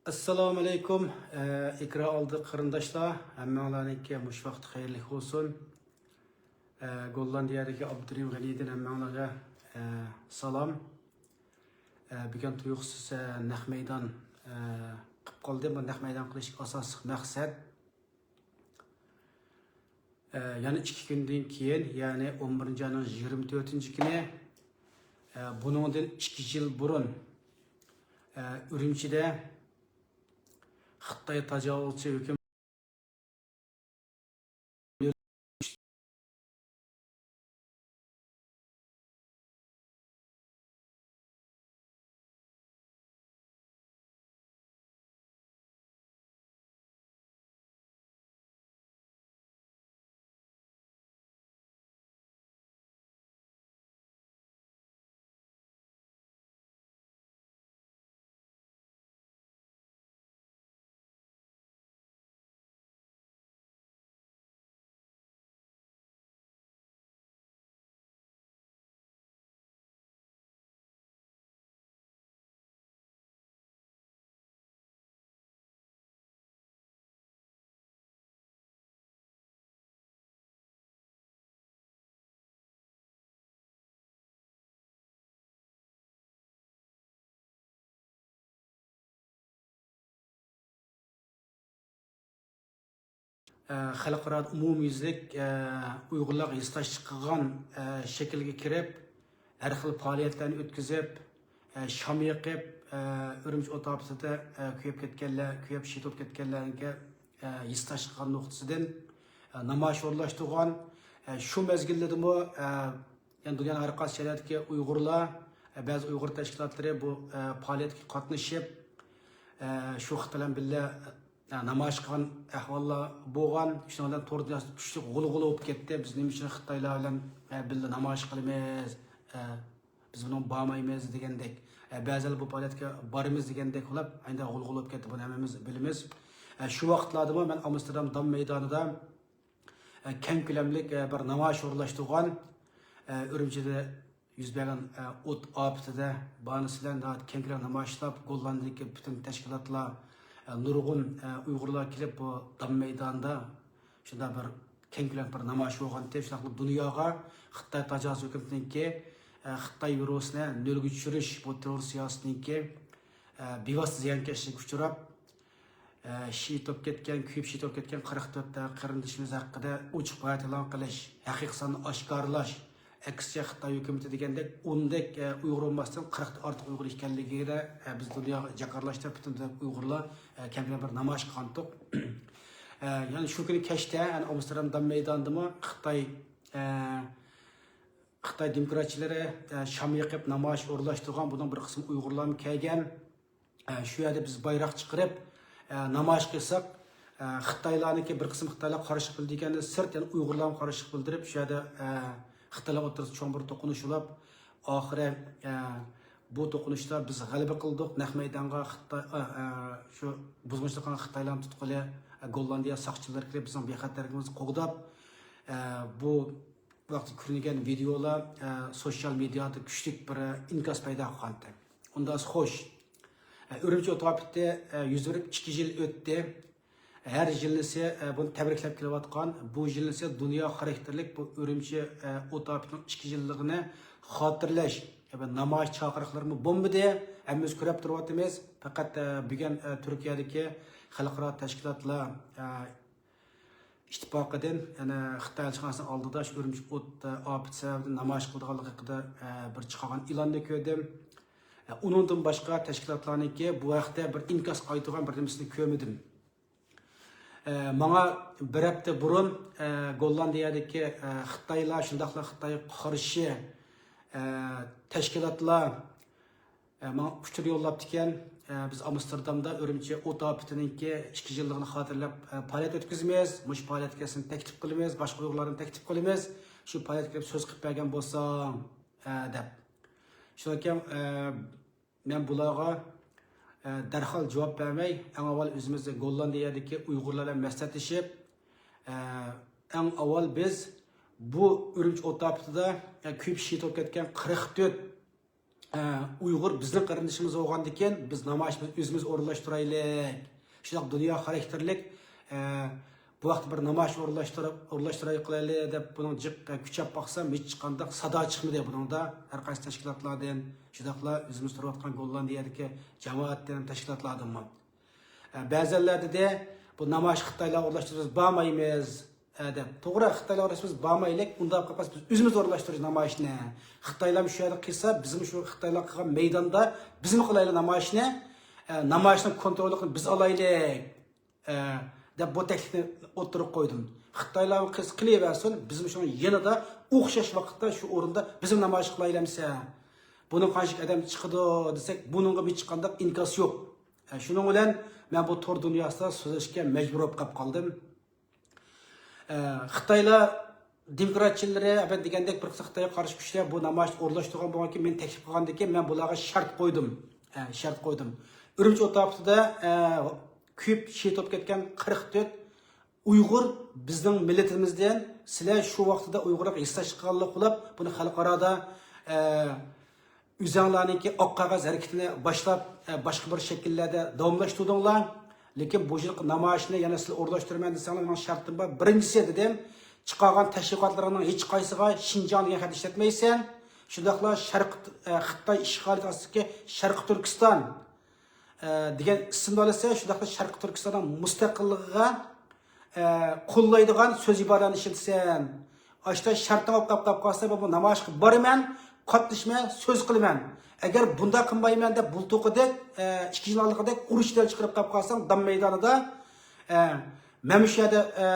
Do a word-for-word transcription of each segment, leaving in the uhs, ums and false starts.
ئەسسالامۇئەلەيكۇم، ئە، ئېكران ئالدى قېرىنداشلار، ھەممىڭلارنىڭكى مۇشۇ ۋاقتى خەيرلىك بولسۇن. ئە، گوللاندىيەدىكى ئابدۇرېھىم غەنىدىن ھەممىڭلارغا، ئە، سالام. ئە، بۈگۈن تۇيۇقسىز، ئە، نەق مەيدان، ئە، قىلىپ قالدىم. بۇ نەق مەيدان قىلىش ئاساسلىق مەقسەت، ئە، يەنە ئىككى كۈندىن كېيىن، يەنى ئون بىرىنچى ئاينىڭ يىگىرمە تۆتىنچى كۈنى، ئە، بۇنىڭدىن ئىككى يىل بۇرۇن، ئە، ئۈرۈمچىدە خىتاي تاجاۋۇزچى ھۆكۈم ئە، خەلقئارا ئومۇميۈزلۈك، ئە، ئۇيغۇرلارغا ھېسداشلىق قىلغان، ئە، شەكىلگە كىرىپ، ھەر خىل پائالىيەتلەرنى ئۆتكۈزۈپ، ئە، شام يېقىپ، ئە، ئۈرۈمچى ئوت ئاپىتىدە، ئە، كۆيۈپ كەتكەنلەر، كۆيۈپ شېھىت بولۇپ كەتكەنلەرگە، ئە، ھېسداشلىق قىلغان نۇقتىسىدىن، ئە، نامايىش ئورۇنلاشتۇرغان. ئە، شۇ مەزگىلدىمۇ، ئە، يەنى دۇنيانىڭ ھەر قايسى شەھەرلىرىدىكى ئۇيغۇرلار، ئە، بەزى ئۇيغۇر تەشكىلاتلىرى بۇ، ئە، پائالىيەتكە قاتنىشىپ، ئە، شۇ خىتاي بىلەن بىللە، ئە، نامايىش قىلغان ئەھۋاللار بولغان. شۇنىڭ بىلەن تور دۇنياسىدا كۈچلۈك غۇلغۇلا بولۇپ كەتتى. بىز نېمە ئۈچۈن خىتايلار بىلەن، ئە، بىللە نامايىش قىلىمىز؟ ئە، بىز بۇنىڭغا بارمايمىز دېگەندەك. ئە، بەزىلەر بۇ پائالىيەتكە بارىمىز دېگەندەك قىلىپ، ئەينى غۇلغۇلا بولۇپ كەتتى. بۇنى ھەممىمىز بىلىمىز. ئە، شۇ ۋاقىتلاردىمۇ مەن ئامستېردام دام مەيدانىدا ئە، كەڭ كۆلەملىك، ئە، بىر نامايىش ئورۇنلاشتۇرغان. ئە، ئۈرۈمچىدە يۈز بەرگەن، ئە، ئوت ئاپىتىدە باھانىسى بىلەن ناھايىتى كەڭ كۆلەملىك نامايىشلاپ، گوللاندىيىدىكى پۈتۈن تەشكىلاتلار، ئە، نۇرغۇن، ئە، ئۇيغۇرلار كېلىپ، بۇ دام مەيدانىدا شۇنداق بىر كەڭ كۆلەملىك بىر نامايىش بولغانتى. شۇنداقلا دۇنياغا خىتاي تاجاۋۇز ھۆكۈمىتىنىڭكى، ئە، خىتاي يورۇسىنى نۆلگە چۈشۈرۈش، بۇ تېررور سىياسىتىنىڭكى، ئە، بىۋاسىتە زىيانكەشلىككە ئۇچراپ، ئە، شېھىت بولۇپ كەتكەن، كۆيۈپ شېھىت بولۇپ كەتكەن قىرىق تۆت قېرىندىشىمىز ھەققىدە ئوچۇق بايان ئېلان قىلىش، ھەقىقىي ساننى ئاشكارىلاش، ئەكسىچە خىتاي ھۆكۈمىتى دېگەندەك ئوندەك، ئە، ئۇيغۇر بولماستىن قىرىقتىن ئارتۇق ئۇيغۇر ئىكەنلىكىگە، ئە، بىز دۇنياغا جاكارلاشتا پۈتۈن ئۇيغۇرلار، ئە، كەمپىنى بىر نامايىش قىلغانتۇق. ئە، يەنە شۇ كۈنى كەچتە، يەنى ئامستېردام دام مەيدانىدىمۇ خىتاي، ئە، خىتاي دېموكراتچىلىرى، ئە، شام يېقىپ نامايىش ئورۇنلاشتۇرغان، بۇنىڭ بىر قىسىم ئۇيغۇرلارمۇ كەلگەن. ئە، شۇ يەردە بىز بايراق چىقىرىپ، ئە، نامايىش قىلساق، ئە، خىتايلارنىڭكى بىر قىسىم خىتايلار قارشى بىلدۈرگەندىن سىرت، يەنە ئۇيغۇرلارمۇ قارشى بىلدۈرۈپ، شۇ يەردە، ئە، خىتايلار ئوتتۇرىسىدا چوڭ بىر توقۇنۇش بولۇپ، ئاخىرى، ئە، بۇ توقۇنۇشتا بىز غەلىبە قىلدۇق، نەق مەيدانغا خىتاي، ئە، ئە، شۇ بۇزغۇنچىلىق قىلغان خىتايلارنى تۇتقىلى، ئە، گوللاندىيە ساقچىلىرى كېلىپ، بىزنىڭ بىخەتەرلىكىمىزنى قوغداپ، ئە، بۇ ۋاقىتتا كۆرۈنگەن ۋىدېئولار، ئە، سوشيال مېدىيادا كۈچلۈك بىر، ئە، ئىنكاس پەيدا قىلغانتى. ئۇنداق خوش. ئە، ئۈرۈمچى ئوت ئاپىتى، ئە، يۈز بېرىپ ئىككى يىل ئۆتتى. ھەر يىلنىسى، ئە، بۇنى تەبرىكلەپ كېلىۋاتقان، بۇ يىلنىسى دۇنيا خاراكتېرلىك بۇ ئۈرۈمچى، ئە، ئوت ئاپىتىنىڭ ئىككى يىللىقىنى خاتىرىلەش، ئە، بىر نامايىش چاقىرىقلىرىمۇ بولمىدى. ھەممىمىز كۆرۈپ تۇرۇۋاتىمىز. پەقەت، ئە، بۈگۈن، ئە، تۈركىيەدىكى خەلقئارا تەشكىلاتلار، ئە، ئىتتىپاقىدىن، يەنە خىتاي ئەلچىخانىسىنىڭ ئالدىدا شۇ ئۈرۈمچى ئوت، ئە، ئاپىتى سەۋەبىدىن نامايىش قىلىدىغانلىقى ھەققىدە، ئە، بىر چىقارغان ئېلاننى كۆردۈم. ئە، ئۇنىڭدىن باشقا تەشكىلاتلارنىڭكى بۇ ھەقتە بىر ئىنكاس قايتۇرغان بىر نېمىسىنى كۆرمىدىم. ئە، ماڭا بىر ھەپتە بۇرۇن، ئە، گوللاندىيەدىكى، ئە، خىتايلار، شۇنداقلا خىتايغا قارشى، ئە، تەشكىلاتلار، ئە، ماڭا ئۇچۇر يوللاپتىكەن. ئە، بىز ئامستېردامدا ئۈرۈمچى ئوت ئاپىتىنىڭكى ئىككى يىللىقىنى خاتىرىلەپ، ئە، پائالىيەت ئۆتكۈزىمىز، مۇشۇ پائالىيەتكە سېنى تەكلىپ قىلىمىز، باشقا ئۇيغۇرلارنى تەكلىپ قىلىمىز، شۇ پائالىيەتكە كېلىپ سۆز قىلىپ بەرگەن بولساڭ، ئە، دەپ. شۇنىڭكەن، ئە، مەن بۇلارغا، ئە، دەرھال جاۋاب بەرمەي، ئەڭ ئاۋۋال ئۆزىمىز گوللاندىيەدىكى ئۇيغۇرلار بىلەن مەسلىھەتلىشىپ، ئە، ئەڭ ئاۋۋال بىز بۇ ئۈرۈمچى ئوت ئاپىتىدا، ئە، كۆيۈپ شېھىت بولۇپ كەتكەن قىرىق تۆت، ئە، ئۇيغۇر بىزنىڭ قېرىندىشىمىز بولغاندىكىن، بىز نامايىشىمىزنى ئۆزىمىز ئورۇنلاشتۇرايلى. شۇنداق دۇنيا خاراكتېرلىك، ئە، بۇ ۋاقىتتا بىر نامايىش ئورۇنلاشتۇرۇپ، ئورۇنلاشتۇرايلى دەپ، بۇنىڭ جىق، ئە، كۈچەپ باقسام، ھېچقانداق سادا چىقمىدى بۇنىڭدا. ھەر قايسى تەشكىلاتلاردىن، شۇنداقلا ئۆزىمىز تۇرۇۋاتقان گوللاندىيەدىكى جامائەتتىن، تەشكىلاتلاردىنمۇ. ئە، بەزەنلەر دېدى، بۇ نامايىش خىتايلار ئورۇنلاشتۇرسا بىز بارمايمىز، ئە، دەپ. توغرا، خىتايلار ئورۇنلاشتۇرسا بىز بارمايلى، ئۇنداق قىلىپ بىز ئۆزىمىز ئورۇنلاشتۇرىمىز نامايىشنى. خىتايلار شۇ يەردە قىلسا، بىزمۇ شۇ خىتايلار قىلغان مەيداندا بىزمۇ قىلايلى نامايىشنى. ئە، نامايىشنىڭ كونتروللۇقىنى بىز ئالايلى، ئە، دەپ بۇ تەكلىپنى ئوتتۇرىغا قويدۇم. خىتايلار قىلسا قىلىۋەرسۇن، بىزمۇ شۇنىڭ يېنىدا ئوخشاش ۋاقىتتا شۇ ئورۇندا بىزمۇ نامايىش قىلايلى ئەمسە. بۇنىڭ قانچىلىك ئادەم چىقىدۇ دېسەك، بۇنىڭغا ھېچقانداق ئىنكاس يوق. ئە، شۇنىڭ بىلەن مەن بۇ تور دۇنياسىدا سۆزلەشكە مەجبۇر بولۇپ قېلىپ قالدىم. ئە، خىتايلار دېموكراتچىلىرى، ئەبەت دېگەندەك، بىر قىسىم خىتايغا قارشى كۈچلەر بۇ نامايىشنى ئورۇنلاشتۇرغان بولغاندىكىن، مېنى تەكلىپ قىلغاندىكىن، مەن بۇلارغا شەرت قويدۇم. ئە، شەرت قويدۇم. ئۈرۈمچى ئوت ئاپىتىدە، ئە، كۆپ شېھىت بولۇپ كەتكەن قىرىق تۆت ئۇيغۇر بىزنىڭ مىللىتىمىزدىن، سىلەر شۇ ۋاقتىدا ئۇيغۇرلارغا ھېسداشلىق قىلغانلىق بولۇپ، بۇنى خەلقئارادا، ئە، ئۆزەڭلارنىڭكى ئاق قەغەز ھەرىكىتىنى باشلاپ، ئە، باشقا بىر شەكىللەردە داۋاملاشتۇردۇڭلار. لېكىن بۇ يىلقى نامايىشنى يەنە سىلەر ئورۇنلاشتۇرىمەن دېسەڭلار، مېنىڭ شەرتىم بار. بىرىنچىسى، دېدىم، چىقارغان تەشۋىقاتلىرىڭنىڭ ھېچقايسىغا شىنجاڭ دېگەن خەت ئىشلەتمەيسەن. شۇنداقلا شەرق، ئە، خىتاي ئىشغالىيىتى ئاستىدىكى شەرقىي تۈركىستان، ئە، دېگەن ئىسىمنى ئالىسەن، شۇنداقلا شەرقىي تۈركىستاننىڭ مۇستەقىللىقىغا، ئە، قوللايدىغان سۆز ئىبارىلەرنى ئىشلىتىسەن. ئاشتا شەرتىڭ ئوخشاپ قاپ قالسا، بۇ نامايىشقا بارىمەن، قاتنىشىمەن، سۆز قىلىمەن. ئەگەر بۇنداق قىلمايمەن دەپ، بۇلتۇرقىدەك، ئە، ئىككى يىل ئالدىقىدەك ئۇرۇش دەل چىقىرىپ قاپ قالساڭ، دام مەيدانىدا، ئە، مەن مۇشۇ يەردە، ئە،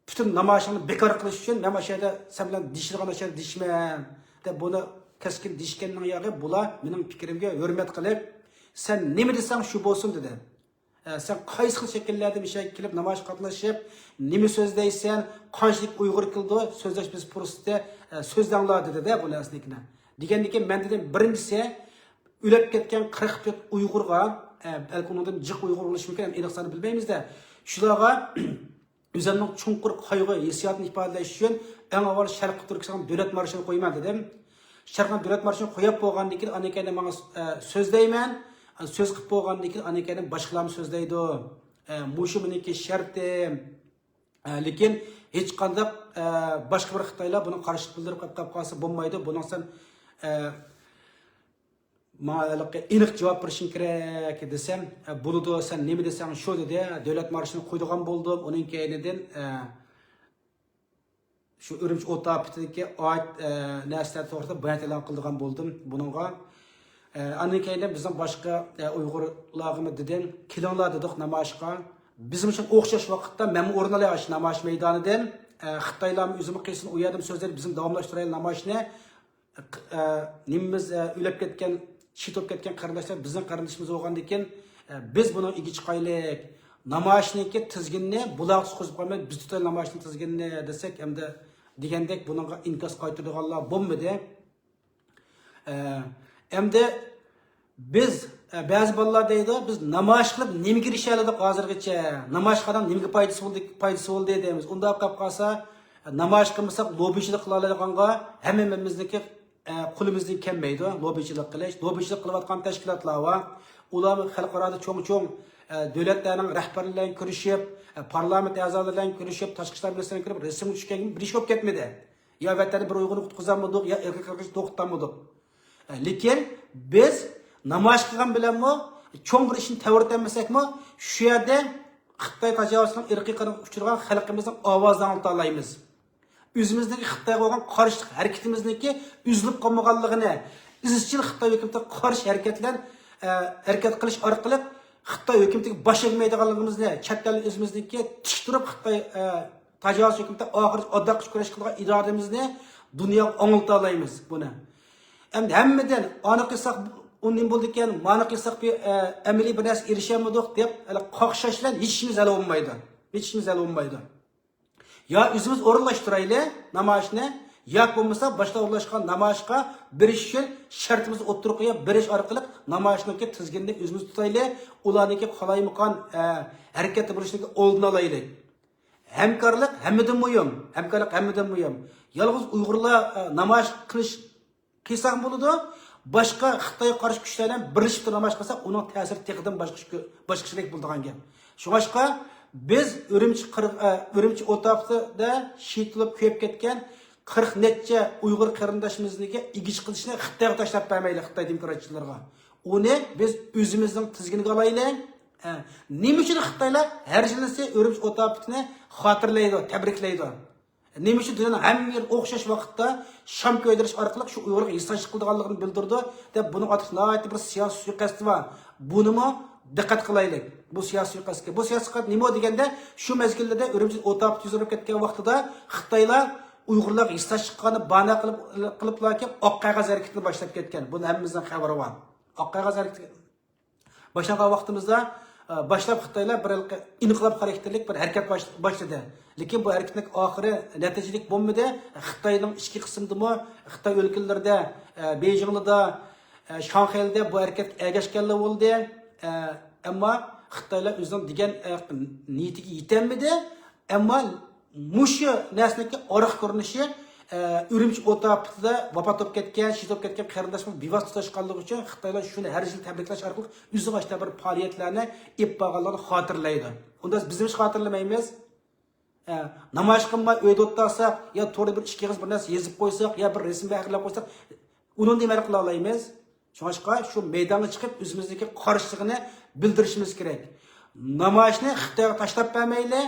پۈتۈن نامايىشىڭنى بىكار قىلىش ئۈچۈن مەن مۇشۇ يەردە سەن بىلەن دېيىشىدىغان نەرسىلەرنى دېيىشىمەن دەپ، بۇنى كەسكىن دېيىشكەننىڭ ياغى، بۇلار مېنىڭ پىكرىمگە ھۆرمەت قىلىپ، سەن نېمە دېسەڭ شۇ بولسۇن دېدى. ئە، سەن قايسى خىل شەكىللەردە مۇشۇ يەرگە كېلىپ نامايىشقا قاتنىشىپ، نېمە سۆزلەيسەن، قانچىلىك ئۇيغۇر كېلىدۇ، سۆزلەش بىز پۇرسىتى، ئە، سۆزلەڭلار دېدى-دە بۇ نەرسىنى. دېگەندىن كېيىن مەن دېدىم، بىرىنچىسى، ئۆلۈپ كەتكەن قىرىق تۆت ئۇيغۇرغا، ئە، بەلكى ئۇنىڭدىن جىق ئۇيغۇر بولۇشى مۇمكىن، ئەمدى ئېنىق سانىنى بىلمەيمىز-دە. شۇلارغا ئۆزۈمنىڭ چوڭقۇر قايغۇ ھېسسىياتىنى ئىپادىلەش ئۈچۈن ئەڭ ئاۋۋال شەرقىي تۈركىستان دۆلەت مارشىنى قويىمەن دېدىم. شەرقىي دۆلەت مارشىنى قويۇپ بولغاندىن كېيىن، ئاندىن كېيىن ماڭا، ئە، سۆزلەيمەن. سۆز قىلىپ بولغاندىن كېيىن، ئاندىن كېيىن باشقىلارمۇ سۆزلەيدۇ. ئە، مۇشۇ مېنىڭكى شەرتىم. ئە، لېكىن ھېچقانداق، ئە، باشقا بىر خىتايلار بۇنىڭغا قارشىلىق بىلدۈرۈپ قېلىپ قالسا بولمايدۇ. بۇنىڭ سەن، ئە، ماڭا ھېلىقى ئېنىق جاۋاب بېرىشىڭ كېرەك دېسەم، ئە، بولىدۇ، سەن نېمە دېسەڭ شۇ دېدى. دۆلەت مارشىنى قويىدىغان بولدۇم. ئۇنىڭ كەينىدىن، ئە، شۇ ئۈرۈمچى ئوت ئاپىتىدىكى ئايەت، ئە، نەرسىلەر توغرىسىدا بايانات ئېلان قىلىدىغان بولدۇم بۇنىڭغا. ئە، ئاندىن كەينىدىن بىزنىڭ باشقا، ئە، ئۇيغۇرلارغىمۇ دېدىم، كېلىڭلار دېدۇق نامايىشقا. بىزمۇ شۇ ئوخشاش ۋاقىتتا مەنمۇ ئورۇن ئالاي شۇ نامايىش مەيدانىدىن. ئە، خىتايلارمۇ ئۆزىمۇ قىلسۇن، ئۇ يەردىمۇ سۆزلەيدۇ، بىزمۇ داۋاملاشتۇرايلى نامايىشنى. ئە، نېمىمىز، ئە، ئۆلۈپ كەتكەن، شېھىت بولۇپ كەتكەن قېرىنداشلار بىزنىڭ قېرىندىشىمىز بولغاندىكىن، ئە، بىز بۇنىڭ ئىگە چىقايلىق. نامايىشنىڭكى تىزگىنىنى بۇلارغا تۇتقۇزۇپ قويماي، بىز تۇتايلى نامايىشنىڭ تىزگىنىنى دېسەك، ئەمدى دېگەندەك بۇنىڭغا ئىنكاس قايتۇرىدىغانلار بولمىدى. ئە، ئەمدى بىز، ئە، بەزى بالىلار دەيدۇ، بىز نامايىش قىلىپ نېمىگە ئېرىشەلىدۇق ھازىرغىچە؟ نامايىش قىلغان نېمىگە پايدىسى بولدى، پايدىسى بولدى دەيمىز. ئۇنداق قىلىپ قالسا، نامايىش قىلمىساق، لوببىچىلىق قىلالايدىغانغا ھەممىمىزنىڭكى، ئە، قولىمىزدىن كەلمەيدۇ. لوببىچىلىق قىلىش، لوببىچىلىق قىلىۋاتقان تەشكىلاتلار بار. ئۇلار خەلقئارادا چوڭ-چوڭ، ئە، دۆلەتلەرنىڭ رەھبەرلىرى بىلەن كۆرۈشۈپ، ئە، پارلامېنت ئەزالىرى بىلەن كۆرۈشۈپ، تاشقى ئىشلار مىنىستىرى بىلەن كۆرۈپ، رەسىمگە چۈشكەن بىر ئىش بولۇپ كەتمىدى. يا ۋەتەندە بىر ئۇيغۇرنى قۇتقۇزالمىدۇق، يا ئىرقىي قىرغىنچىلىقنى توختىتالمىدۇق. ئە، لېكىن بىز نامايىش قىلغان بىلەنمۇ، چوڭ بىر ئىشنى تەۋرىتەلمىسەكمۇ، شۇ يەردە خىتاي تاجاۋۇزچىلىقىنىڭ ئىرقىي قىرغىنچىلىقىغا ئۇچرىغان خەلقىمىزنىڭ ئاۋازىنى ئاڭلىتالايمىز. ئۆزىمىزنىڭكى خىتايغا بولغان قارشىلىق ھەرىكىتىمىزنىڭكى ئۈزۈلۈپ قالمىغانلىقىنى، ئىزچىل خىتاي ھۆكۈمىتىگە قارشى ھەرىكەتلەن-، ئە، ھەرىكەت قىلىش ئارقىلىق خىتاي ھۆكۈمىتىگە باش ئەگمەيدىغانلىقىمىزنى، چەت ئەلدە ئۆزىمىزنىڭكى تىك تۇرۇپ خىتاي، ئە، تاجاۋۇز ھۆكۈمىتى ئاخىرىغىچە ئاداققىچە كۈرەش قىلىدىغان ئىرادىمىزنى دۇنياغا ئاڭلىتالايمىز بۇنى. ئەمدى ھەممىدىن ئانى قىلساق، ئۇ نېمە بولىدىكەن، مانى قىلساق بىر، ئە، ئەمەلىي بىر نەرسە ئېرىشەلمىدۇق دەپ، ھېلى قاقشاش بىلەن ھېچ ئىشىمىز ھەل بولمايدۇ. ھېچ ئىشىمىز ھەل بولمايدۇ. يا ئۆزىمىز ئورۇنلاشتۇرايلى نامايىشنى، ياكى بولمىسا باشقا ئورۇنلاشقان نامايىشقا بېرىش ئۈچۈن شەرتىمىزنى ئوتتۇرىغا قويۇپ بېرىش ئارقىلىق نامايىشنىڭكى تىزگىنىنى ئۆزىمىز تۇتايلى، ئۇلارنىڭكى قالايمىقان، ئە، ھەرىكەتتە بولۇشنىڭكى ئالدىنى ئالايلى. ھەمكارلىق ھەممىدىن مۇھىم. ھەمكارلىق ھەممىدىن مۇھىم. يالغۇز ئۇيغۇرلار، ئە، نامايىش قىلىش قىلساق بولىدۇ. باشقا خىتايغا قارشى كۈچلەر بىلەن بىرلىشىپ تۇرۇپ نامايىش قىلساق، ئۇنىڭ تەسىرى تېخىدىن باشقىچە، باشقىچىلىك بولىدىغان گەپ. شۇڭلاشقا بىز ئۈرۈمچى قىرغ-، ئە، ئۈرۈمچى ئوتاپىسىدا شېھىت بولۇپ كۆيۈپ كەتكەن قىرىق نەچچە ئۇيغۇر قېرىنداشىمىزنىڭكى ئىگە چىقىشىنى خىتايغا تاشلاپ بەرمەيلى، خىتاي دېموكراتچىلىرىغا. ئۇنى بىز ئۆزىمىزنىڭ تىزگىنىگە ئالايلى. ئە، نېمە ئۈچۈن خىتايلار ھەر يىلىسى ئۈرۈمچى ئوتاپىسىنى خاتىرىلەيدۇ، تەبرىكلەيدۇ؟ نېمە ئۈچۈن دۇنيانىڭ ھەممە يېرى ئوخشاش ۋاقىتتا شام كۆيدۈرۈش ئارقىلىق شۇ ئۇيغۇرغا ھېسداشلىق قىلىدىغانلىقىنى بىلدۈرىدۇ دەپ، بۇنىڭ ئارتىدا ناھايىتى بىر سىياسىي سۇيىقەست بار. بۇنىمۇ دىققەت قىلايلى. بۇ سىياسىي سۇيىقەستكە. بۇ سىياسىي سۇيىقەست نېمە دېگەندە، شۇ مەزگىللەردە ئۈرۈمچىدە ئوتاپەت يۈز بېرىپ كەتكەن ۋاقتىدا خىتايلار ئۇيغۇرلارغا ھېسداشلىق قىلغاننى باھانە قىلىپ، قىلىپلا كېلىپ ئاق قەغەز ھەرىكىتىنى باشلاپ كەتكەن. بۇنى ھەممىمىزنىڭ خەۋىرى بار. ئاق قەغەز ھەرىكىتى باشلانغان ۋاقتىمىزدا، ئە، باشلاپ خىتايلار بىر ھېلىقى ئىنقىلاب خاراكتېرلىك بىر ھەرىكەت باش-، باشلىدى. لېكىن بۇ ھەرىكەتنىڭ ئاخىرى نەتىجىلىك بولمىدى. خىتاينىڭ ئىچكى قىسمىدىمۇ، خىتاي ئۆلكىلىرىدە، ئە، بېيجىڭلىدا، ئە، شاڭخەيلىدە بۇ ھەرىكەتكە ئەگەشكەنلەر بولدى. ئە، ئەمما خىتايلار ئۆزىنىڭ دېگەن، ئە، نىيىتىگە يېتەلمىدى. ئەمما مۇشۇ نەرسىنىڭكى ئارقا كۆرۈنۈشى، ئە، ئۈرۈمچى ئوتاپىتىدە ۋاپات بولۇپ كەتكەن، شېھىت بولۇپ كەتكەن قېرىنداشمۇ بىۋاسىتە تۇتاشقانلىقى ئۈچۈن خىتايلار شۇنى ھەر يىل تەبرىكلەش ئارقىلىق ئۆزىنىڭ ئاشۇنداق بىر پائالىيەتلەرنى ئېلىپ بارغانلىقىنى خاتىرىلەيدۇ. ئۇندا بىز نېمىشقا خاتىرىلىمەيمىز؟ ئە، نامايىش قىلماي ئۆيدە ئولتۇرساق يا توردا بىر ئىككى ئېغىز بىر نەرسە يېزىپ قويساق يا بىر رەسىم ھەقىقلەپ قويساق، ئۇنىڭدا نېمە قىلالايمىز؟ شۇڭلاشقا شۇ مەيدانغا چىقىپ ئۆزىمىزنىڭكى قارشىلىقىنى بىلدۈرۈشىمىز كېرەك. نامايىشنى خىتايغا تاشلاپ بەرمەيلى،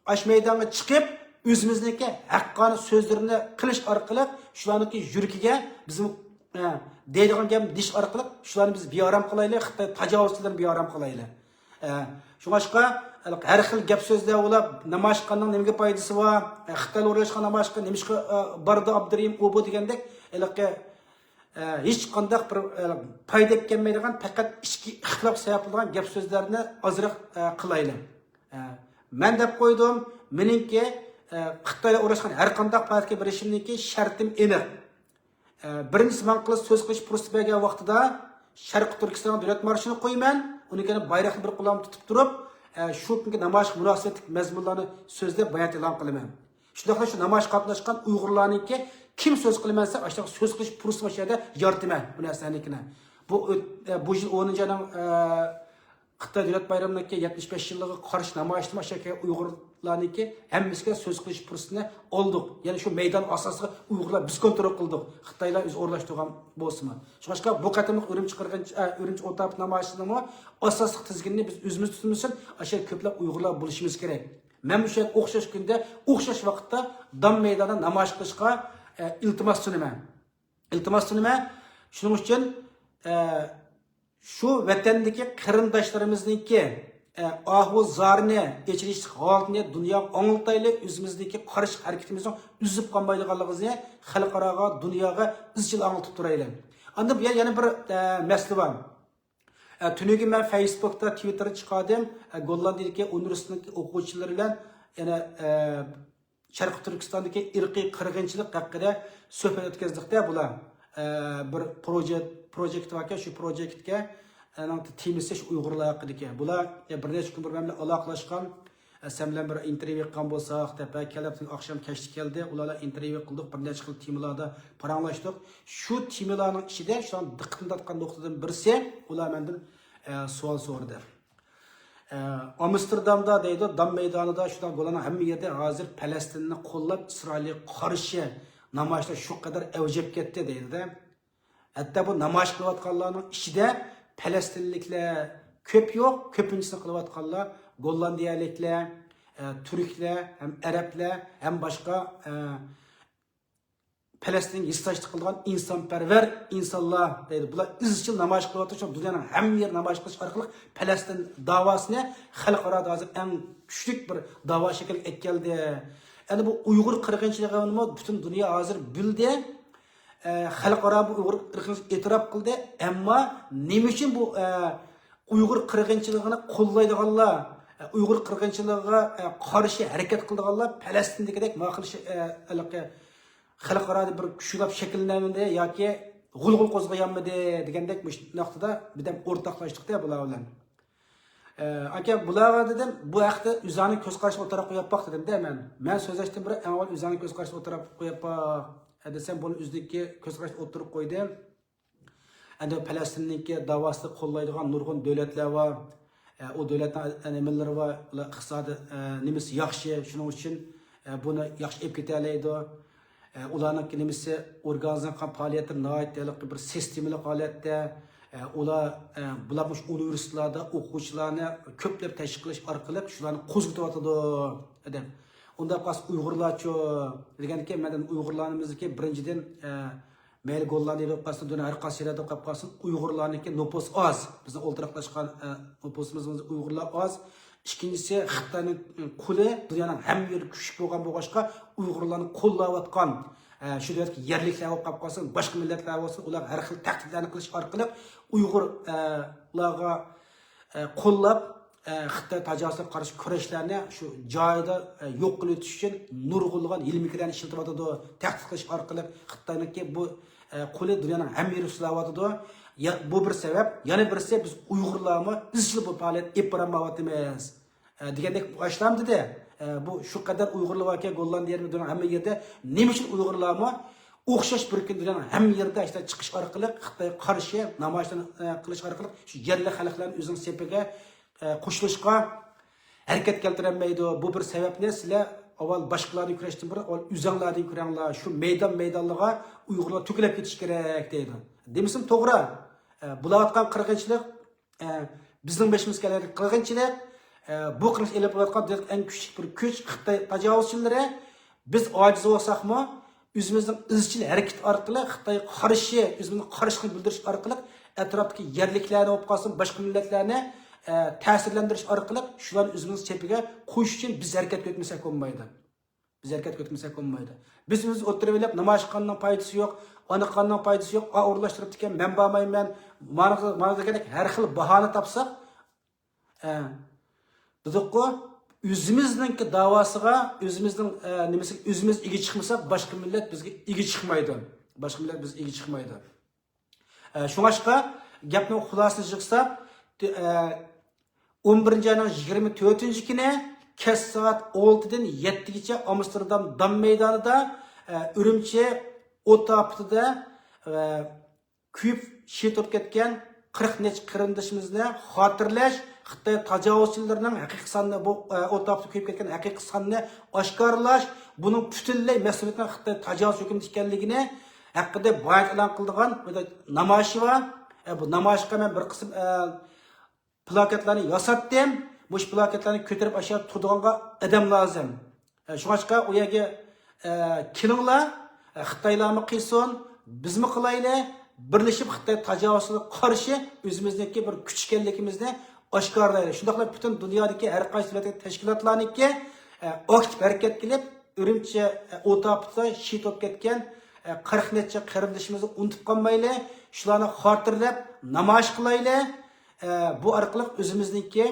ئاشۇ مەيدانغا چىقىپ ئۆزىمىزنىڭكى ھەققانىي سۆزلىرىنى قىلىش ئارقىلىق شۇلارنىڭكى يۈرىكىگە بىزمۇ، ئە، دەيدىغان گەپنى دېيىش ئارقىلىق شۇلارنى بىز بىئارام قىلايلى، خىتاي تاجاۋۇزچىلىرىنى بىئارام قىلايلى. ئە، شۇڭلاشقا ھەر خىل گەپ سۆزلەر بولاپ نامايىش قىلغاننىڭ نېمىگە پايدىسى بار؟ ئە، خىتايلار ئورۇنلاشقان نامايىشقا نېمىشقا، ئە، بارىدۇ ئابدۇرېھىم ئۇ بۇ دېگەندەك ھېلىقى، ئە، ھېچقانداق بىر، ئە، پايدا ئەكەلمەيدىغان، پەقەت ئىچكى ئىختىلاپ سەۋەب بولىدىغان گەپ سۆزلەرنى ئازراق، ئە، قىلايلى. ئە، مەن دەپ قويدۇم، مېنىڭكى، ئە، خىتايلار ئورۇنلاشقان ھەر قانداق پائالىيەتكە بېرىشىمنىڭكى شەرتىم ئېنىق. ئە، بىرىنچىسى، ماڭا قىلىش، سۆز قىلىش پۇرسىتى بەرگەن ۋاقتىدا شەرقىي تۈركىستاننىڭ دۆلەت مارشىنى قويىمەن، ئۇنىڭ كەينىدىن بايراقنى بىر قولۇمدا تۇتۇپ تۇرۇپ، ئە، شۇ كۈنكى نامايىشقا مۇناسىۋەتلىك مەزمۇنلارنى سۆزلەپ بايانات ئېلان قىلىمەن. شۇنداقلا شۇ نامايىشقا قاتناشقان ئۇيغۇرلارنىڭكى كىم سۆز قىلىمەن دېسە، ئاشۇنداق سۆز قىلىش پۇرسىتىنى ئاشۇ يەردە يارىتىمەن بۇ نەرسىلەرنىڭكىنى. بۇ ئۆت-، ئە، بۇ يىل ئونىنچى ئاينىڭ، ئە، خىتاي دۆلەت بايرىمىنىڭكى يەتمىش بەش يىللىقىغا قارشى نامايىشتىمۇ ئاشۇ يەرگە ئۇيغۇرلارنىڭكى ھەممىسىگە سۆز قىلىش پۇرسىتىنى ئالدۇق. يەنى شۇ مەيدان ئاساسىغا ئۇيغۇرلار بىز كونترول قىلدۇق. خىتايلار ئۆزى ئورۇنلاشتۇرغان بولسىمۇ. شۇڭلاشقا بۇ قېتىملىق ئۈرۈمچى قىرغىنچ-، ئە، ئۈرۈمچى ئوتاپىت نامايىشىنىڭمۇ ئاساسلىق تىزگىنىنى بىز ئۆزىمىز تۈزمىسۇن، ئاشۇ يەردە كۆپلەپ ئۇيغۇرلار بولۇشىمىز كېرەك. مەن مۇشۇ يەردە ئوخشاش كۈندە، ئوخشاش ۋاقىتتا دام مەيدانىدا نامايىش قىلىشقا، ئە، ئىلتىماس سۇنىمەن. ئىلتىماس سۇنىمەن. شۇنىڭ ئۈچۈن، ئە، شۇ ۋەتەندىكى قېرىنداشلىرىمىزنىڭكى، ئە، ئاھۇ زارىنى، ئېچىنىشلىق ھالىتىنى دۇنياغا ئاڭلىتايلى، ئۆزىمىزنىڭكى قارشى ھەرىكىتىمىزنىڭ ئۈزۈپ قالمايدىغانلىقىمىزنى خەلقئاراغا، دۇنياغا ئىزچىل ئاڭلىتىپ تۇرايلى. ئاندىن بۇيان يەنە بىر، ئە، مەسىلە بار. ئە، تۈنۈگۈن مەن فېيسبۇكتا، تىۋىتتېردا چىقاردىم. ئە، گوللاندىيەدىكى ئۇنىۋېرسىتېتنىڭ ئوقۇغۇچىلىرى بىلەن يەنە، ئە، شەرقىي تۈركىستاندىكى ئىرقىي قىرغىنچىلىق ھەققىدە سۆھبەت ئۆتكۈزدۇق-دە بۇلار. ئە، بىر پروجېكت، پروجېكت باركەن، شۇ پروجېكتكە، ئەنىڭ تېمىسى شۇ ئۇيغۇرلار ھەققىدىكى. بۇلار، ئە، بىر نەچچە كۈن بۇرۇن مەن بىلەن ئالاقىلاشقان. ئە، سەن بىلەن بىر ئىنتېرۋيۇ قىلغان بولساق دەپ، ھە، كەلدى، ئاخشام كەچتە كەلدى. ئۇلار بىلەن ئىنتېرۋيۇ قىلدۇق، بىر نەچچە خىل تېمىلاردا پاراڭلاشتۇق. شۇ تېمىلارنىڭ ئىچىدە شۇ دىققىتىمنى تارتقان نۇقتىدىن بىرسى، ئۇلار مەندىن، ئە، سوئال سورىدى. ئە، ئامستېردامدا دەيدۇ، دام مەيدانىدا شۇنداق گوللاندىيەنىڭ ھەممە يېرىدە ھازىر پەلەستىننى قوللاپ، ئىسرائىلگە قارشى نامايىشلار شۇ قەدەر ئەۋج ئېلىپ كەتتى دەيدۇ-دە. ھەتتا بۇ نامايىش قىلىۋاتقانلارنىڭ ئىچىدە پەلەستىنلىكلەر كۆپ يوق، كۆپىنچىسىنى قىلىۋاتقانلار گوللاندىيەلىكلەر، ئە، تۈركلەر، ھەم ئەرەبلەر، ھەم باشقا، ئە، پەلەستىنگە ھېسداشلىق قىلىدىغان ئىنسانپەرۋەر ئىنسانلار دەيدۇ. بۇلار ئىزچىل نامايىش قىلىۋاتىدۇ. شۇڭا دۇنيانىڭ ھەممە يېرى نامايىش قىلىش ئارقىلىق پەلەستىن داۋاسىنى خەلقئارادا ھازىر ئەڭ كۈچلۈك بىر داۋا شەكلىگە ئەكەلدى. ئەنە بۇ ئۇيغۇر قىرغىنچىلىقىنىمۇ پۈتۈن دۇنيا ھازىر بىلدى. ئە، خەلقئارا بۇ ئۇيغۇر قىرغىنچىلىقىنى ئېتىراپ قىلدى. ئەمما نېمە ئۈچۈن بۇ، ئە، ئۇيغۇر قىرغىنچىلىقىنى قوللايدىغانلار، ئە، ئۇيغۇر قىرغىنچىلىقىغا، ئە، قارشى ھەرىكەت قىلىدىغانلار پەلەستىندىكىدەك ما خىل شە-، ئە، ھېلىقى خەلقئارادا بىر كۈچ شەكىللەنمىدى ياكى غۇلغۇلا قوزغىيالمىدى دېگەندەك مۇشۇ نۇقتىدا بىردەم ئورتاقلاشتۇق-دە بۇلار بىلەن. ئە، ئاكا، بۇلارغا دېدىم، بۇ ھەقتە ئۆزۈڭنىڭ كۆز قارىشىنى ئوتتۇرىغا قويۇپ باق دېدىم-دە مەن. مەن سۆزلەشتىن بۇرۇن ئەڭ ئاۋۋال ئۆزۈڭنىڭ كۆز قارىشىنى ئوتتۇرىغا قويۇپ باق. ئە، دېسەم، بۇنى ئۆزىنىڭكى كۆز قارىشىنى ئوتتۇرىغا قويدى. ئەندى پەلەستىننىڭكى داۋاسىنى قوللايدىغان نۇرغۇن دۆلەتلەر بار. ئە، ئۇ دۆلەتنىڭ نېمىلىرى بار، ئۇلار ئىقتىسادىي، ئە، نېمىسى ياخشى، شۇنىڭ ئۈچۈن، ئە، بۇنى ياخشى ئېلىپ كېتەلەيدۇ. ئە، ئۇلارنىڭكى نېمىسى، ئورگانىزم قىلغان پائالىيەتلىرى ناھايىتى ھېلىقى بىر سىستېمىلىق ھالەتتە. ئە، ئۇلار، ئە، بۇلار مۇشۇ ئۇنىۋېرسىتېتلاردا ئوقۇغۇچىلارنى كۆپلەپ تەشۋىق قىلىش ئارقىلىق شۇلارنى قوزغىتىۋاتىدۇ، دېدىم. ئۇنداق قالسا ئۇيغۇرلارچۇ؟ دېگەندىكىن، مەن ئۇيغۇرلارنىمىزدىكى بىرىنچىدىن، ئە، مەيلى گوللاندىيەدە بولۇپ قالسۇن، دۇنيا ھەر قايسى يەردە بولۇپ قالسۇن، ئۇيغۇرلارنىڭكى نوپۇس ئاز. بىزنىڭ ئولتۇراقلاشقان، ئە، نوپۇسىمىز ئۇيغۇرلار ئاز. ئىككىنچىسى، خىتاينىڭ قولى دۇنيانىڭ ھەممە يېرىدە كۈچلۈك بولغان بولغاچقا، ئۇيغۇرلارنى قوللاۋاتقان، ئە، شۇ دۆلەتتىكى يەرلىكلەر بولۇپ قالسۇن، باشقا مىللەتلەر بولسۇن، ئۇلارغا ھەر خىل تەھدىتلەرنى قىلىش ئارقىلىق ئۇيغۇر، ئە، لارغا، ئە، قوللاپ، ئە، خىتاي تاجاۋۇزىغا قارشى كۈرەشلەرنى شۇ جايىدا، ئە، يوق قىلىۋېتىش ئۈچۈن نۇرغۇنلىغان ھىيلە-مىكىرلەرنى ئىشلىتىۋاتىدۇ. تەھدىت قىلىش ئارقىلىق خىتاينىڭكى بۇ، ئە، قولى دۇنيانىڭ ھەممە يېرىگە سىزىۋاتىدۇ. يا، بۇ بىر سەۋەب. يەنە بىرسى، بىز ئۇيغۇرلارمۇ ئىزچىل بۇ پائالىيەت ئېلىپ بارالمايۋاتىمىز. ئە، دېگەندەك باشلام دېدى. ئە، بۇ شۇ قەدەر ئۇيغۇرلار باركەن، گوللاندىيە يېرىمى دۇنيانىڭ ھەممە يېرىدە. نېمە ئۈچۈن ئۇيغۇرلارمۇ ئوخشاش بىر كۈن دۇنيانىڭ ھەممە يېرىدە ئىشتە چىقىش ئارقىلىق، خىتايغا قارشى نامايىشلارنى، ئە، قىلىش ئارقىلىق شۇ يەرلىك خەلقلەرنى ئۆزىنىڭ سېپىگە، ئە، قوشۇلۇشقا ھەرىكەت كەلتۈرەلمەيدۇ. بۇ بىر سەۋەبنى سىلەر ئاۋۋال باشقىلارنى كۈرەشتىن بۇرۇن ئاۋۋال ئۆزەڭلاردىن كۈرەڭلار. شۇ مەيدان مەيدانلىرىغا ئۇيغۇرلار تۆكۈلۈپ كېتىشى كېرەك دەيدۇ. دېمىسىمۇ توغرا. ئە، بولۇۋاتقان قىرغىنچىلىق ئە، بىزنىڭ بېشىمىزغا كەلگەن قىرغىنچىلىق، ئە، بۇ قىرغىنچىلىق ئېلىپ بېرىۋاتقان دۆلەتتىكى ئەڭ كۈچلۈك بىر كۈچ خىتاي تاجاۋۇزچىلىرى. بىز ئاجىز بولساقمۇ، ئۆزىمىزنىڭ ئىزچىل ھەرىكىتى ئارقىلىق خىتايغا قارشى، ئۆزىمىزنىڭ قارشىلىقىنى بىلدۈرۈش ئارقىلىق، ئەتراپتىكى يەرلىكلەرنى بولۇپ قالسۇن، باشقا مىللەتلەرنى، ئە، تەسىرلەندۈرۈش ئارقىلىق شۇلارنى ئۆزىمىزنىڭ سېپىگە قوشۇش ئۈچۈن بىز ھەرىكەتكە ئۆتمىسەك بولمايدۇ. بىز ھەرىكەتكە ئۆتمىسەك بولمايدۇ. بىز ئۆزىمىز ئولتۇرۇۋېلىپ، نامايىش قىلغاننىڭ پايدىسى يوق، ئانا قىلغاننىڭ پايدىسى يوق، ئا ئورۇنلاشتۇرۇپتىكەن، مەن بارمايمەن، مانا، مانا دېگەندەك ھەر خىل باھانە تاپساق، ئە، دېدۇققۇ، ئۆزىمىزنىڭكى داۋاسىغا، ئۆزىمىزنىڭ، ئە، نېمىسىگە ئۆزىمىز ئىگە چىقمىساق، باشقا مىللەت بىزگە ئىگە چىقمايدۇ. باشقا مىللەت بىزگە ئىگە چىقمايدۇ. ئە، شۇڭلاشقا گەپنىڭ خۇلاسىسىنى يىغساق، ئە، ئون بىرىنچى ئاينىڭ يىگىرمە تۆتىنچى كۈنى كەچ سائەت ئالتىدىن يەتتىگىچە ئامستېردام دام مەيدانىدا، ئە، ئۈرۈمچى ئوت ئاپىتىدە، ئە، كۆيۈپ شېھىت بولۇپ كەتكەن قىرىق نەچچە قېرىندىشىمىزنى خاتىرىلەش، خىتاي تاجاۋۇزچىلىرىنىڭ ھەقىقىي سانىنى، بۇ، ئە، ئوت ئاپىتىدە كۆيۈپ كەتكەن ھەقىقىي سانىنى ئاشكارىلاش، بۇنىڭ پۈتۈنلەي مەسئۇلىيىتىنىڭ خىتاي تاجاۋۇزچى ھۆكۈمىتى ئىكەنلىكىنى ھەققىدە بايان ئېلان قىلىدىغان بىر نامايىشى بار. ئە، بۇ نامايىشقا مەن بىر قىسىم، ئە، پلاكاتلارنى ياساتتىم. مۇشۇ پلاكاتلارنى كۆتۈرۈپ ئاشۇ يەردە تۇرىدىغانغا ئادەم لازىم. ئە، شۇڭلاشقا ئۇ يەرگە، ئە، كېلىڭلار، ئە، خىتايلارمۇ قىلسۇن، بىزمۇ قىلايلى، بىرلىشىپ خىتاي تاجاۋۇزچىلىقىغا قارشى ئۆزىمىزنىڭكى بىر كۈچ ئىكەنلىكىمىزنى ئاشكارىلايلى. شۇنداقلا پۈتۈن دۇنيادىكى ھەر قايسى دۆلەتتىكى تەشكىلاتلارنىڭكى، ئە، ئاكتىپ ھەرىكەتكە كېلىپ، ئۈرۈمچى، ئە، ئوت ئاپىتىدا شېھىت بولۇپ كەتكەن، ئە، قىرىق نەچچە قېرىندىشىمىزنى ئۇنتۇپ قالمايلى، شۇلارنى خاتىرىلەپ نامايىش قىلايلى. ئە، بۇ ئارقىلىق ئۆزىمىزنىڭكى،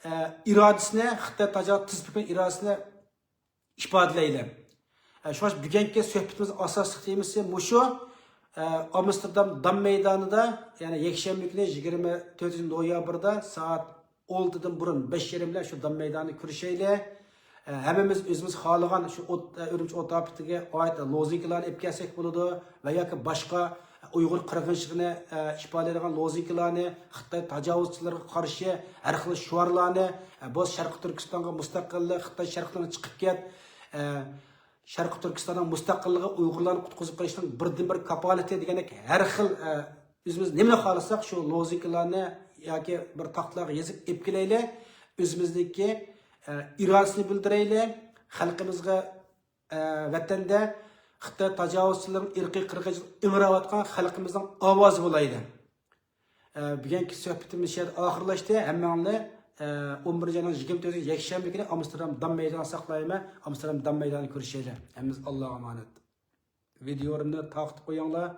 ئە، ئىرادىسىنى، خىتاي تاجاۋۇز تىزپىكىنىڭ ئىرادىسىنى ئىپادىلەيلى. ئە، شۇڭا بۈگۈنكى سۆھبىتىمىزنىڭ ئاساسلىق تېمىسى مۇشۇ. ئە، ئامستېردام دام مەيدانىدا، يەنى يەكشەنبە كۈنى يىگىرمە تۆتىنچى نويابىردا سائەت ئالتىدىن بۇرۇن بەش يېرىم بىلەن شۇ دام مەيدانىدا كۆرۈشەيلى. ئە، ھەممىمىز ئۆزىمىز خالىغان شۇ ئوت، ئە، ئۈرۈمچى ئوت ئاپىتىگە ئائىت لوزۇنكىلارنى ئېلىپ كەلسەك بولىدۇ ۋە ياكى باشقا ئۇيغۇر قىرغىنچىلىقىنى، ئە، ئىپادىلەيدىغان لوزۇنكىلارنى، خىتاي تاجاۋۇزچىلىرىغا قارشى ھەر خىل شوئارلارنى، ئە، بولسا شەرقىي تۈركىستانغا مۇستەقىللىق، خىتاي شەرقىدىن چىقىپ كەت، ئە، شەرقىي تۈركىستاننىڭ مۇستەقىللىقى ئۇيغۇرلارنى قۇتقۇزۇپ قېلىشنىڭ بىردىنبىر كاپالىتى دېگەندەك ھەر خىل، ئە، ئۆزىمىز نېمىنى خالىساق، شۇ لوزۇنكىلارنى ياكى بىر تاختىلارغا يېزىپ ئېلىپ كېلەيلى. ئۆزىمىزنىڭكى، ئە، ئىرادىسىنى بىلدۈرەيلى. خەلقىمىزگە، ئە، ۋەتەندە خىتاي تاجاۋۇزچىلىرىنىڭ ئىرقىي قىرغىنچىلىقى ئىڭراۋاتقان خەلقىمىزنىڭ ئاۋازى بولايلى. ئە، بۈگۈنكى سۆھبىتىمىز شۇ يەردە ئاخىرلاشتى. ھەممىڭلارنى، ئە، ئون بىرىنچى ئاينىڭ يىگىرمە تۆتىنچى يەكشەنبە كۈنى ئامستېردام دام مەيدانىدا ساقلايمەن. ئامستېردام دام مەيدانىدا كۆرۈشەيلى. ھەممىمىز ئاللاغا ئامانەت. ۋىدېئولىرىمنى تارقىتىپ قويۇڭلار.